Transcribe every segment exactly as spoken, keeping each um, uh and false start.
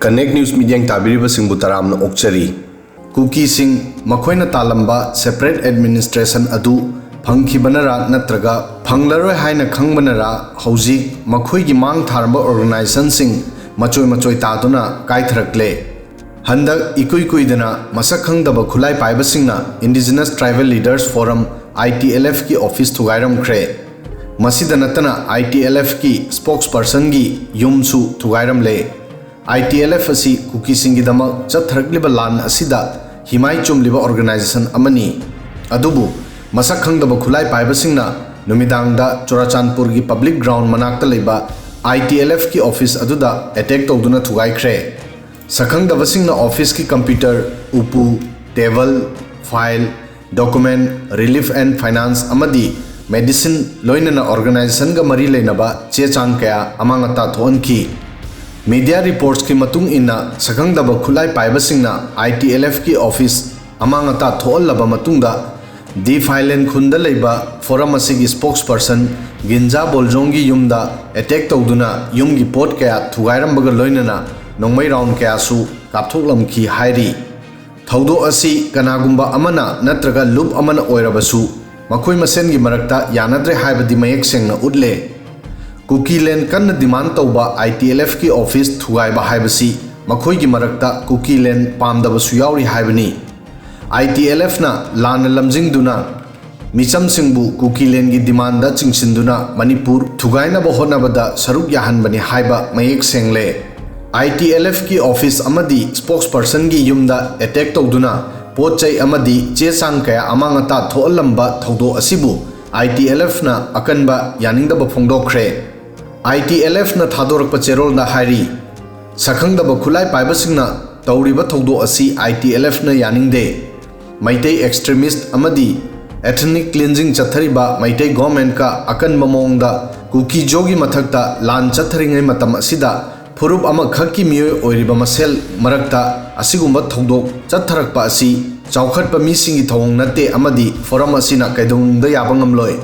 Connect News ꯃꯤꯠꯌꯦꯡ ꯇꯥꯕꯤꯔꯤꯕꯁꯤꯡꯕꯨ ꯇꯔꯥꯝꯅ ꯑꯣꯛꯆꯔꯤ꯫ ꯀꯨꯀꯤꯁꯤꯡ ꯃꯈꯣꯏꯅ ꯇꯥꯜꯂꯝꯕ separate administration ꯑꯗꯨ ꯐꯪꯈꯤꯕꯅꯔꯥ ꯅꯠꯇ꯭ꯔꯒ ꯐꯪꯂꯔꯣꯏ ꯍꯥꯏꯅ ꯈꯪꯕꯅꯔꯥ, ꯍꯧꯖꯤꯛ ꯃꯈꯣꯏꯒꯤ ꯃꯥꯡ ꯊꯥꯔꯝꯕ organisationꯁꯤꯡ ꯃꯆꯣꯏ ꯃꯆꯣꯏ ꯇꯥꯗꯨꯅ ꯀꯥꯏꯊꯔꯛꯂꯦ꯫ ꯍꯟꯗꯛ ꯏꯀꯨꯏ ꯀꯨꯏꯗꯅ ꯃꯁꯛ ꯈꯪꯗꯕ ꯈꯨꯠꯂꯥꯏ ꯄꯥꯏꯕꯁꯤꯡꯅ Indigenous Tribal Leaders Forum, ITLFꯀꯤ office ꯊꯨꯒꯥꯏꯔꯝꯈ꯭ꯔꯦ꯫ ꯃꯁꯤꯗ ꯅꯠꯇꯅ ITLFꯀꯤ spokespersonꯒꯤ ꯌꯨꯝꯁꯨ ꯊꯨꯒꯥꯏꯔꯝꯂꯦ꯫ ITLF ꯑꯁꯤ ꯀꯨꯀꯤꯁꯤꯡꯒꯤꯗꯃꯛ ꯆꯠꯊꯔꯛꯂꯤꯕ ꯂꯥꯟ ꯑꯁꯤꯗ ꯍꯤꯃꯥꯏ ꯆꯨꯝꯂꯤꯕ organisation ꯑꯃꯅꯤ꯫ ꯑꯗꯨꯕꯨ ꯃꯁꯛ ꯈꯪꯗꯕ ꯈꯨꯠꯂꯥꯏ ꯄꯥꯏꯕꯁꯤꯡꯅ ꯅꯨꯃꯤꯗꯥꯡꯗ ꯆꯨꯔꯥꯆꯥꯟꯄꯨꯔꯒꯤ public ground ꯃꯅꯥꯛꯇ ꯂꯩꯕ ITLFꯀꯤ office ꯑꯗꯨꯗ attack ꯇꯧꯗꯨꯅ ꯊꯨꯒꯥꯏꯈ꯭ꯔꯦ꯫ ꯁꯛꯈꯪꯗꯕꯁꯤꯡꯅ officeꯀꯤ computer, ꯎꯄꯨ, table, file, document, relief and finance ꯑꯃꯗꯤ medicine ꯂꯣꯏꯅꯅ organisationꯒ ꯃꯔꯤ ꯂꯩꯅꯕ ꯆꯦ ꯆꯥꯡ ꯀꯌꯥ ꯑꯃꯥꯡ ꯑꯇꯥ ꯊꯣꯛꯍꯟꯈꯤ꯫ Media reportsꯀꯤ ꯃꯇꯨꯡ ꯏꯟꯅ, ꯁꯛꯈꯪꯗꯕ ꯈꯨꯠꯂꯥꯏ ꯄꯥꯏꯕꯁꯤꯡꯅ ITLFꯀꯤ office ꯑꯃꯥꯡ ꯑꯇꯥ ꯊꯣꯛꯍꯜꯂꯕ ꯃꯇꯨꯡꯗ, ꯗꯤꯐꯥꯏꯂꯦꯟ ꯈꯨꯟꯗ ꯂꯩꯕ forum ꯑꯁꯤꯒꯤ spokesperson ꯒꯤꯟꯖꯥ ꯕꯣꯜꯖꯣꯡꯒꯤ ꯌꯨꯝꯗ attack ꯇꯧꯗꯨꯅ ꯌꯨꯝꯒꯤ ꯄꯣꯠ ꯀꯌꯥ ꯊꯨꯒꯥꯏꯔꯝꯕꯒ ꯂꯣꯏꯅꯅ ꯅꯣꯡꯃꯩ round ꯀꯌꯥꯁꯨ ꯀꯥꯞꯊꯣꯛꯂꯝꯈꯤ ꯍꯥꯏꯔꯤ꯫ ꯊꯧꯗꯣꯛ ꯑꯁꯤ ꯀꯅꯥꯒꯨꯝꯕ ꯑꯃꯅ ꯅꯠꯇ꯭ꯔꯒ ꯂꯨꯞ ꯑꯃꯅ ꯑꯣꯏꯔꯕꯁꯨ, ꯃꯈꯣꯏ ꯃꯁꯦꯟꯒꯤ ꯃꯔꯛꯇ ꯌꯥꯅꯗ꯭ꯔꯦ ꯍꯥꯏꯕꯗꯤ ꯃꯌꯦꯛ ꯁꯦꯡꯅ ꯎꯠꯂꯦ꯫ ꯀꯨꯀꯤꯂꯦꯟ ꯀꯟꯅ demand ꯇꯧꯕ ITLFꯀꯤ office ꯊꯨꯒꯥꯏꯕ ꯍꯥꯏꯕꯁꯤ ꯃꯈꯣꯏꯒꯤ ꯃꯔꯛꯇ ꯀꯨꯀꯤꯂꯦꯟ ꯄꯥꯝꯗꯕꯁꯨ ꯌꯥꯎꯔꯤ ꯍꯥꯏꯕꯅꯤ꯫ ITLFꯅ ꯂꯥꯟꯅ ꯂꯝꯖꯤꯡꯗꯨꯅ ꯃꯤꯆꯝꯁꯤꯡꯕꯨ ꯀꯨꯀꯤꯂꯦꯟꯒꯤ demandꯗ ꯆꯤꯡꯁꯤꯟꯗꯨꯅ ꯃꯅꯤꯄꯨꯔ ꯊꯨꯒꯥꯏꯅꯕ ꯍꯣꯠꯅꯕꯗ ꯁꯔꯨꯛ ꯌꯥꯍꯟꯕꯅꯤ ꯍꯥꯏꯕ ꯃꯌꯦꯛ ꯁꯦꯡꯂꯦ꯫ ITLFꯀꯤ office ꯑꯃꯗꯤ spokespersonꯒꯤ ꯌꯨꯝꯗ attack ꯇꯧꯗꯨꯅ ꯄꯣꯠ ꯆꯩ ꯑꯃꯗꯤ ꯆꯦ ꯆꯥꯡ ꯀꯌꯥ ꯑꯃꯥꯡ ꯑꯇꯥ ꯊꯣꯛꯍꯜꯂꯝꯕ ꯊꯧꯗꯣꯛ ꯑꯁꯤꯕꯨ ITLFꯅ ꯑꯀꯟꯕ ꯌꯥꯅꯤꯡꯗꯕ ꯐꯣꯡꯗꯣꯛꯈ꯭ꯔꯦ꯫ ITLFꯅ ꯊꯥꯗꯣꯔꯛꯄ ꯆꯦꯔꯣꯜꯗ ꯍꯥꯏꯔꯤ, ꯁꯛꯈꯪꯗꯕ ꯈꯨꯠꯂꯥꯏ ꯄꯥꯏꯕꯁꯤꯡꯅ ꯇꯧꯔꯤꯕ ꯊꯧꯗꯣꯛ ꯑꯁꯤ ITLFꯅ ꯌꯥꯅꯤꯡꯗꯦ꯫ ꯃꯩꯇꯩ extremist ꯑꯃꯗꯤ ethnic cleansing ꯆꯠꯊꯔꯤꯕ ꯃꯩꯇꯩ governmentꯀ ꯑꯀꯟꯕ ꯃꯑꯣꯡꯗ ꯀꯨꯀꯤ ꯖꯣꯒꯤ ꯃꯊꯛꯇ ꯂꯥꯟ ꯆꯠꯊꯔꯤꯉꯩ ꯃꯇꯝ ꯑꯁꯤꯗ ꯐꯨꯔꯨꯞ ꯑꯃꯈꯛꯀꯤ ꯃꯤꯑꯣꯏ ꯑꯣꯏꯔꯤꯕ ꯃꯁꯦꯜ ꯃꯔꯛꯇ ꯑꯁꯤꯒꯨꯝꯕ ꯊꯧꯗꯣꯛ ꯆꯠꯊꯔꯛꯄ ꯑꯁꯤ ꯆꯥꯎꯈꯠꯄ ꯃꯤꯁꯤꯡꯒꯤ ꯊꯧꯑꯣꯡ ꯅꯠꯇꯦ ꯑꯃꯗꯤ forum ꯑꯁꯤꯅ ꯀꯩꯗꯧꯅꯨꯡꯗ ꯌꯥꯕ ꯉꯝꯂꯣꯏ꯫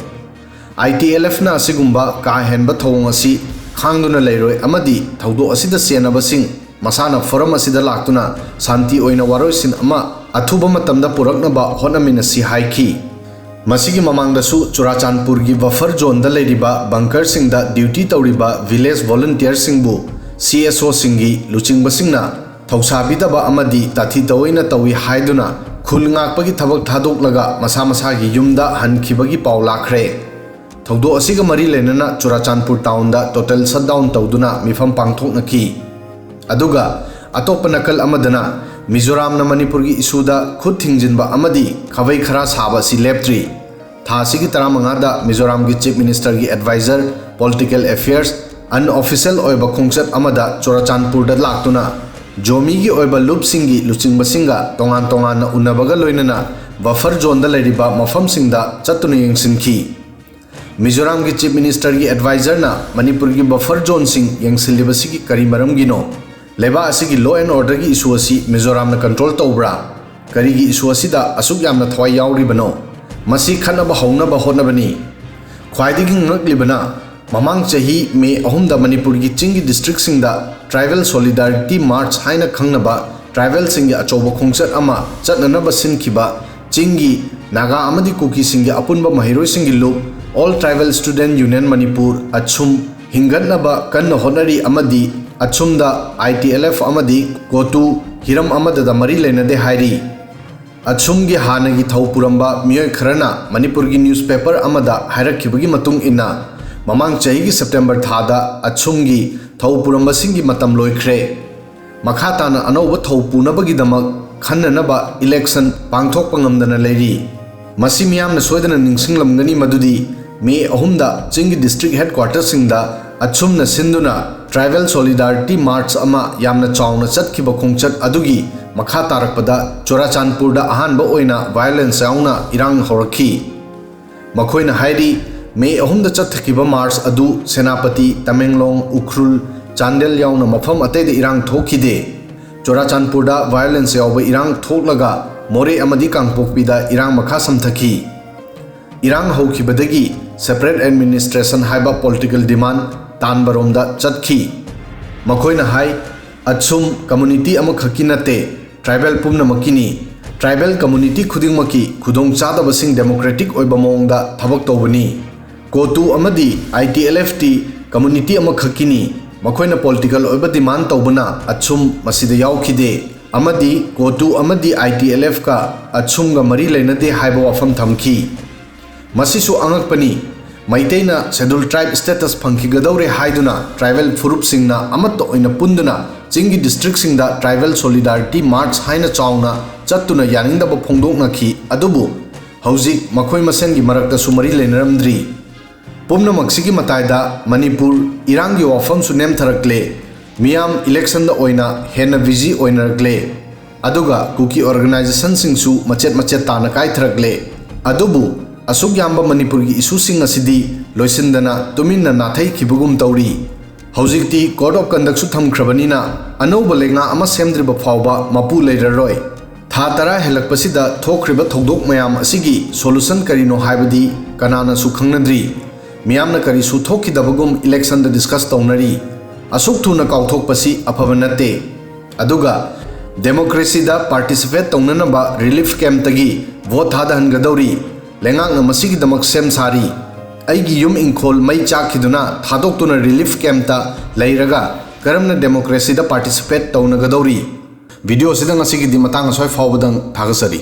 ITLFꯅ ꯑꯁꯤꯒꯨꯝꯕ ꯀꯥ ꯍꯦꯟꯕ ꯊꯧꯑꯣꯡ ꯑꯁꯤ ꯈꯥꯡꯗꯨꯅ ꯂꯩꯔꯣꯏ ꯑꯃꯗꯤ ꯊꯧꯗꯣꯛ ꯑꯁꯤꯗ ꯆꯦꯟꯅꯕꯁꯤꯡ ꯃꯁꯥꯅ ꯐꯣꯔꯝ ꯑꯁꯤꯗ ꯂꯥꯛꯇꯨꯅ ꯁꯥꯟꯇꯤ ꯑꯣꯏꯅ ꯋꯥꯔꯣꯏꯁꯤꯟ ꯑꯃ ꯑꯊꯨꯕ ꯃꯇꯝꯗ ꯄꯨꯔꯛꯅꯕ ꯍꯣꯠꯅꯃꯤꯟꯅꯁꯤ ꯍꯥꯏꯈꯤ꯫ ꯃꯁꯤꯒꯤ ꯃꯃꯥꯡꯗꯁꯨ ꯆꯨꯔꯥꯆꯥꯟꯄꯨꯔꯒꯤ ꯕꯐꯔ ꯖꯣꯟꯗ ꯂꯩꯔꯤꯕ ꯕꯪꯀꯔꯁꯤꯡꯗ ꯗ꯭ꯌꯨꯇꯤ ꯇꯧꯔꯤꯕ ꯚꯤꯂꯦꯖ ꯚꯣꯂꯨꯟꯇꯤꯌꯔꯁꯤꯡꯕꯨ ꯁꯤ ꯑꯦꯁ ꯑꯣꯁꯤꯡꯒꯤ ꯂꯨꯆꯤꯡꯕꯁꯤꯡꯅ ꯊꯧꯁꯥꯕꯤꯗꯕ ꯑꯃꯗꯤ ꯇꯥꯊꯤ ꯇꯧꯑꯣꯏꯅ ꯇꯧꯏ ꯍꯥꯏꯗꯨꯅ ꯈꯨꯜ ꯉꯥꯛꯄꯒꯤ ꯊꯕꯛ ꯊꯥꯗꯣꯛꯂꯒ ꯃꯁꯥ ꯃꯁꯥꯒꯤ ꯌꯨꯝꯗ ꯍꯟꯈꯤꯕꯒꯤ ꯄꯥꯎ ꯂꯥꯛꯈ꯭ꯔꯦ꯫ ꯊꯧꯗꯣꯛ ꯑꯁꯤꯒ ꯃꯔꯤ ꯂꯩꯅꯅ ꯆꯨꯔꯥꯆꯥꯟꯄꯨꯔ ꯇꯥꯎꯟꯗ ꯇꯣꯇꯦꯜ ꯁꯠꯗꯥꯎꯟ ꯇꯧꯗꯨꯅ ꯃꯤꯐꯝ ꯄꯥꯡꯊꯣꯛꯅꯈꯤ꯫ ꯑꯗꯨꯒ ꯑꯇꯣꯞꯄ ꯅꯥꯀꯜ ꯑꯃꯗꯅ ꯃꯤꯖꯣꯔꯥꯝꯅ ꯃꯅꯤꯄꯨꯔꯒꯤ ꯏꯁꯨꯗ ꯈꯨꯠ ꯊꯤꯡꯖꯤꯟꯕ ꯑꯃꯗꯤ ꯈꯥꯕꯩ ꯈꯔꯥ ꯁꯥꯕ ꯑꯁꯤ ꯂꯦꯞꯇ꯭ꯔꯤ꯫ ꯊꯥ ꯑꯁꯤꯒꯤ ꯇꯔꯥꯃꯉꯥꯗ ꯃꯤꯖꯣꯔꯥꯝꯒꯤ ꯆꯤꯐ ꯃꯤꯅꯤꯁꯇꯔꯒꯤ ꯑꯦꯗꯚꯥꯏꯖꯔ ꯄꯣꯂꯤꯇꯤꯀꯦꯜ ꯑꯦꯐꯤꯌꯔꯁ ꯑꯟꯑꯣꯐꯤꯁꯤꯌꯦꯜ ꯑꯣꯏꯕ ꯈꯣꯡꯆꯠ ꯑꯃꯗ ꯆꯨꯔꯥꯆꯥꯟꯄꯨꯔꯗ ꯂꯥꯛꯇꯨꯅ ꯖꯣꯃꯤꯒꯤ ꯑꯣꯏꯕ ꯂꯨꯞꯁꯤꯡꯒꯤ ꯂꯨꯆꯤꯡꯕꯁꯤꯡꯒ ꯇꯣꯉꯥꯟ ꯇꯣꯉꯥꯟꯅ ꯎꯅꯕꯒ ꯂꯣꯏꯅꯅ ꯕꯐꯔ ꯖꯣꯟꯗ ꯂꯩꯔꯤꯕ ꯃꯐꯝꯁꯤꯡꯗ ꯆꯠꯇꯨꯅ ꯌꯦꯡꯁꯤꯟꯈꯤ꯫ ꯃꯤꯖꯣꯔꯥꯝꯒꯤ ꯆꯤꯐ ꯃꯤꯅꯤꯁꯇꯔꯒꯤ ꯑꯦꯗꯚꯥꯏꯖꯔꯅ ꯃꯅꯤꯄꯨꯔꯒꯤ ꯕꯐꯔ ꯖꯣꯟꯁꯤꯡ ꯌꯦꯡꯁꯤꯜꯂꯤꯕꯁꯤꯒꯤ ꯀꯔꯤ ꯃꯔꯝꯒꯤꯅꯣ? ꯂꯩꯕꯥꯛ ꯑꯁꯤꯒꯤ ꯂꯣ ꯑꯦꯟ ꯑꯣꯔꯗꯔꯒꯤ ꯏꯁꯨ ꯑꯁꯤ ꯃꯤꯖꯣꯔꯥꯝꯅ ꯀꯟꯇ꯭ꯔꯣꯜ ꯇꯧꯕ꯭ꯔꯥ? ꯀꯔꯤꯒꯤ ꯏꯁꯨ ꯑꯁꯤꯗ ꯑꯁꯨꯛ ꯌꯥꯝꯅ ꯊꯋꯥꯏ ꯌꯥꯎꯔꯤꯕꯅꯣ? ꯃꯁꯤ ꯈꯠꯅꯕ ꯍꯧꯅꯕ ꯍꯣꯠꯅꯕꯅꯤ꯫ ꯈ꯭ꯋꯥꯏꯗꯒꯤ ꯉꯛꯂꯤꯕꯅ, ꯃꯃꯥꯡ ꯆꯍꯤ ꯃꯦ ꯑꯍꯨꯝꯗ ꯃꯅꯤꯄꯨꯔꯒꯤ ꯆꯤꯡꯒꯤ ꯗꯤꯁꯇ꯭ꯔꯤꯛꯁꯤꯡꯗ ꯇ꯭ꯔꯥꯏꯕꯦꯜ ꯁꯣꯂꯤꯗꯥꯔꯤꯇꯤ ꯃꯥꯔꯆ ꯍꯥꯏꯅ ꯈꯪꯅꯕ ꯇ꯭ꯔꯥꯏꯕꯦꯜꯁꯤꯡꯒꯤ ꯑꯆꯧꯕ ꯈꯣꯡꯆꯠ ꯑꯃ ꯆꯠꯅꯅꯕ ꯁꯤꯟꯈꯤꯕ ꯆꯤꯡꯒꯤ ꯅꯥꯒꯥ ꯑꯃꯗꯤ ꯀꯨꯀꯤꯁꯤꯡꯒꯤ ꯑꯄꯨꯟꯕ ꯃꯍꯩꯔꯣꯏꯁꯤꯡꯒꯤ ꯂꯨꯞ all tribal student union Manipur, ꯑꯠꯁꯨꯝ, ꯍꯤꯡꯒꯠꯅꯕ ꯀꯟꯅ ꯍꯣꯠꯅꯔꯤ ꯑꯃꯗꯤ ꯑꯠꯁꯨꯝꯗ ꯑꯥꯏ ꯇꯤ ꯑꯦꯜ ꯑꯦꯐ ꯑꯃꯗꯤ ꯀꯣꯇꯨ ꯍꯤꯔꯝ ꯑꯃꯗꯗ ꯃꯔꯤ ꯂꯩꯅꯗꯦ ꯍꯥꯏꯔꯤ꯫ ꯑꯠꯁꯨꯝꯒꯤ ꯍꯥꯟꯅꯒꯤ ꯊꯧ ꯄꯨꯔꯝꯕ ꯃꯤꯑꯣꯏ ꯈꯔꯅ ꯃꯅꯤꯄꯨꯔꯒꯤ ꯅ꯭ꯌꯨꯁꯄꯦꯄꯔ ꯑꯃꯗ ꯍꯥꯏꯔꯛꯈꯤꯕꯒꯤ ꯃꯇꯨꯡ ꯏꯟꯅ, ꯃꯃꯥꯡ ꯆꯍꯤꯒꯤ ꯁꯦꯞꯇꯦꯝꯕꯔ ꯊꯥꯗ ꯑꯠꯁꯨꯝꯒꯤ ꯊꯧ ꯄꯨꯔꯝꯕꯁꯤꯡꯒꯤ ꯃꯇꯝ ꯂꯣꯏꯈ꯭ꯔꯦ꯫ ꯃꯈꯥ ꯇꯥꯅ ꯑꯅꯧꯕ ꯊꯧ ꯄꯨꯅꯕꯒꯤꯗꯃꯛ ꯈꯟꯅꯅꯕ ꯏꯂꯦꯛꯁꯟ ꯄꯥꯡꯊꯣꯛꯄ ꯉꯝꯗꯅ ꯂꯩꯔꯤ꯫ ꯃꯁꯤ ꯃꯤꯌꯥꯝꯅ ꯁꯣꯏꯗꯅ ꯅꯤꯡꯁꯤꯡꯂꯝꯒꯅꯤ ꯃꯗꯨꯗꯤ ꯃꯦ ꯑꯍꯨꯝꯗ ꯆꯤꯡꯒꯤ ꯗꯤꯁꯇ꯭ꯔꯤꯛ ꯍꯦꯗꯀ꯭ꯋꯥꯇꯔꯁꯤꯡꯗ ꯑꯠꯁꯨꯝꯅ ꯁꯤꯟꯗꯨꯅ ꯇ꯭ꯔꯥꯏꯕꯦꯜ ꯁꯣꯂꯤꯗꯥꯔꯤꯇꯤ ꯃꯥꯔꯆ ꯑꯃ ꯌꯥꯝꯅ ꯆꯥꯎꯅ ꯆꯠꯈꯤꯕ ꯈꯣꯡꯆꯠ ꯑꯗꯨꯒꯤ ꯃꯈꯥ ꯇꯥꯔꯛꯄꯗ ꯆꯨꯔꯥꯆꯥꯟꯄꯨꯔꯗ ꯑꯍꯥꯟꯕ ꯑꯣꯏꯅ ꯚꯥꯏꯑꯣꯂꯦꯟꯁ ꯌꯥꯎꯅ ꯏꯔꯥꯡ ꯍꯧꯔꯛꯈꯤ꯫ ꯃꯈꯣꯏꯅ ꯍꯥꯏꯔꯤ, ꯃꯦ ꯑꯍꯨꯝꯗ ꯆꯠꯊꯈꯤꯕ ꯃꯥꯔꯆ ꯑꯗꯨ ꯁꯦꯅꯥꯄꯇꯤ, ꯇꯃꯦꯡꯂꯣꯡ, ꯎꯈ꯭ꯔꯨꯜ, ꯆꯥꯟꯗꯦꯜ ꯌꯥꯎꯅ ꯃꯐꯝ ꯑꯇꯩꯗ ꯏꯔꯥꯡ ꯊꯣꯛꯈꯤꯗꯦ꯫ ꯆꯨꯔꯥꯆꯥꯟꯄꯨꯔꯗ ꯚꯥꯏꯑꯣꯂꯦꯟꯁ ꯌꯥꯎꯕ ꯏꯔꯥꯡ ꯊꯣꯛꯂꯒ ꯃꯣꯔꯦ ꯑꯃꯗꯤ ꯀꯥꯡꯄꯣꯛꯄꯤꯗ ꯏꯔꯥꯡ ꯃꯈꯥ ꯁꯝꯊꯈꯤ꯫ ꯏꯔꯥꯡ ꯍꯧꯈꯤꯕꯗꯒꯤ ꯁꯦꯄꯔꯦꯠ ꯑꯦꯗꯃꯤꯅꯤꯁꯇ꯭ꯔꯦꯁꯟ ꯍꯥꯏꯕ ꯄꯣꯂꯤꯇꯤꯀꯦꯜ ꯗꯤꯃꯥꯟ ꯇꯥꯟꯕꯔꯣꯝꯗ ꯆꯠꯈꯤ꯫ ꯃꯈꯣꯏꯅ ꯍꯥꯏ, ꯑꯠꯁꯨꯝ community ꯑꯃꯈꯛꯀꯤ ꯅꯠꯇꯦ, tribal ꯄꯨꯝꯅꯃꯛꯀꯤꯅꯤ꯫ Tribal community ꯈꯨꯗꯤꯡꯃꯛꯀꯤ ꯈꯨꯗꯣꯡꯆꯥꯗꯕꯁꯤꯡ democratic ꯑꯣꯏꯕ ꯃꯑꯣꯡꯗ ꯊꯕꯛ ꯇꯧꯕꯅꯤ꯫ ꯀꯣꯇꯨ ꯑꯃꯗꯤ ITLFꯇꯤ community ꯑꯃꯈꯛꯀꯤꯅꯤ꯫ ꯃꯈꯣꯏꯅ political ꯑꯣꯏꯕ demand ꯇꯧꯕꯅ ꯑꯠꯁꯨꯝ ꯃꯁꯤꯗ ꯌꯥꯎꯈꯤꯗꯦ꯫ ꯑꯃꯗꯤ ꯀꯣꯇꯨ ꯑꯃꯗꯤ ITLFꯀ ꯑꯠꯁꯨꯝꯒ ꯃꯔꯤ ꯂꯩꯅꯗꯦ ꯍꯥꯏꯕ ꯋꯥꯐꯝ ꯊꯝꯈꯤ꯫ ꯃꯁꯤꯁꯨ ꯑꯉꯛꯄꯅꯤ꯫ ꯃꯩꯇꯩꯅ Scheduled Tribe status ꯐꯪꯈꯤꯒꯗꯧꯔꯦ ꯍꯥꯏꯗꯨꯅ tribal ꯐꯨꯔꯨꯞꯁꯤꯡꯅ ꯑꯃꯠꯇ ꯑꯣꯏꯅ ꯄꯨꯟꯗꯨꯅ ꯆꯤꯡꯒꯤ districtꯁꯤꯡꯗ Tribal Solidarity March ꯍꯥꯏꯅ ꯆꯥꯎꯅ ꯆꯠꯇꯨꯅ ꯌꯥꯅꯤꯡꯗꯕ ꯐꯣꯡꯗꯣꯛꯅꯈꯤ꯫ ꯑꯗꯨꯕꯨ ꯍꯧꯖꯤꯛ ꯃꯈꯣꯏ ꯃꯁꯦꯟꯒꯤ ꯃꯔꯛꯇꯁꯨ ꯃꯔꯤ ꯂꯩꯅꯔꯝꯗ꯭ꯔꯤ꯫ ꯄꯨꯝꯅꯃꯛꯁꯤꯒꯤ ꯃꯇꯥꯏꯗ ꯃꯅꯤꯄꯨꯔ ꯏꯔꯥꯡꯒꯤ ꯋꯥꯐꯝꯁꯨ ꯅꯦꯝꯊꯔꯛꯂꯦ꯫ ꯃꯤꯌꯥꯝ electionꯗ ꯑꯣꯏꯅ ꯍꯦꯟꯅ busy ꯑꯣꯏꯅꯔꯛꯂꯦ꯫ ꯑꯗꯨꯒ ꯀꯨꯀꯤ organizationꯁꯤꯡꯁꯨ ꯃꯆꯦꯠ ꯃꯆꯦꯠ ꯇꯥꯅ ꯀꯥꯏꯊꯔꯛꯂꯦ꯫ ꯑꯗꯨꯕꯨ ꯑꯁꯨꯛ ꯌꯥꯝꯕ ꯃꯅꯤꯄꯨꯔꯒꯤ issueꯁꯤꯡ ꯑꯁꯤꯗꯤ ꯂꯣꯏꯁꯤꯟꯗꯅ ꯇꯨꯃꯤꯟꯅ ꯅꯥꯊꯩꯈꯤꯕꯒꯨꯝ ꯇꯧꯔꯤ꯫ ꯍꯧꯖꯤꯛꯇꯤ Code of Conductꯁꯨ ꯊꯝꯈ꯭ꯔꯕꯅꯤꯅ ꯑꯅꯧꯕ ꯂꯩꯉꯥꯛ ꯑꯃ ꯁꯦꯝꯗ꯭ꯔꯤꯕ ꯐꯥꯎꯕ ꯃꯄꯨ ꯂꯩꯔꯔꯣꯏ꯫ ꯊꯥ ꯇꯔꯥ ꯍꯦꯜꯂꯛꯄꯁꯤꯗ ꯊꯣꯛꯈ꯭ꯔꯤꯕ ꯊꯧꯗꯣꯛ ꯃꯌꯥꯝ ꯑꯁꯤꯒꯤ solution ꯀꯔꯤꯅꯣ ꯍꯥꯏꯕꯗꯤ ꯀꯅꯥꯅꯁꯨ ꯈꯪꯅꯗ꯭ꯔꯤ꯫ ꯃꯤꯌꯥꯝꯅ ꯀꯔꯤꯁꯨ ꯊꯣꯛꯈꯤꯗꯕꯒꯨꯝ electionꯗ discuss ꯇꯧꯅꯔꯤ꯫ ꯑꯁꯨꯛ ꯊꯨꯅ ꯀꯥꯎꯊꯣꯛꯄꯁꯤ ꯑꯐꯕ ꯅꯠꯇꯦ꯫ ꯑꯗꯨꯒ democracyꯗ participate ꯇꯧꯅꯅꯕ relief campꯇꯒꯤ vote ꯊꯥꯗꯍꯟꯒꯗꯧꯔꯤ꯫ ꯂꯩꯉꯥꯛꯅ ꯃꯁꯤꯒꯤꯗꯃꯛ ꯁꯦꯝ ꯁꯥꯔꯤ꯫ ꯑꯩꯒꯤ ꯌꯨꯝ ꯏꯪꯈꯣꯜ ꯃꯩ ꯆꯥꯛꯈꯤꯗꯨꯅ ꯊꯥꯗꯣꯛꯇꯨꯅ relief campꯇ ꯂꯩꯔꯒ ꯀꯔꯝꯅ democracyꯗ participate ꯇꯧꯅꯒꯗꯧꯔꯤ? Videoꯁꯤꯗ ꯉꯁꯤꯒꯤꯗꯤ ꯃꯇꯥꯡ ꯑꯁ꯭ꯋꯥꯏ ꯐꯥꯎꯕꯗꯪ ꯊꯥꯒꯠꯆꯔꯤ꯫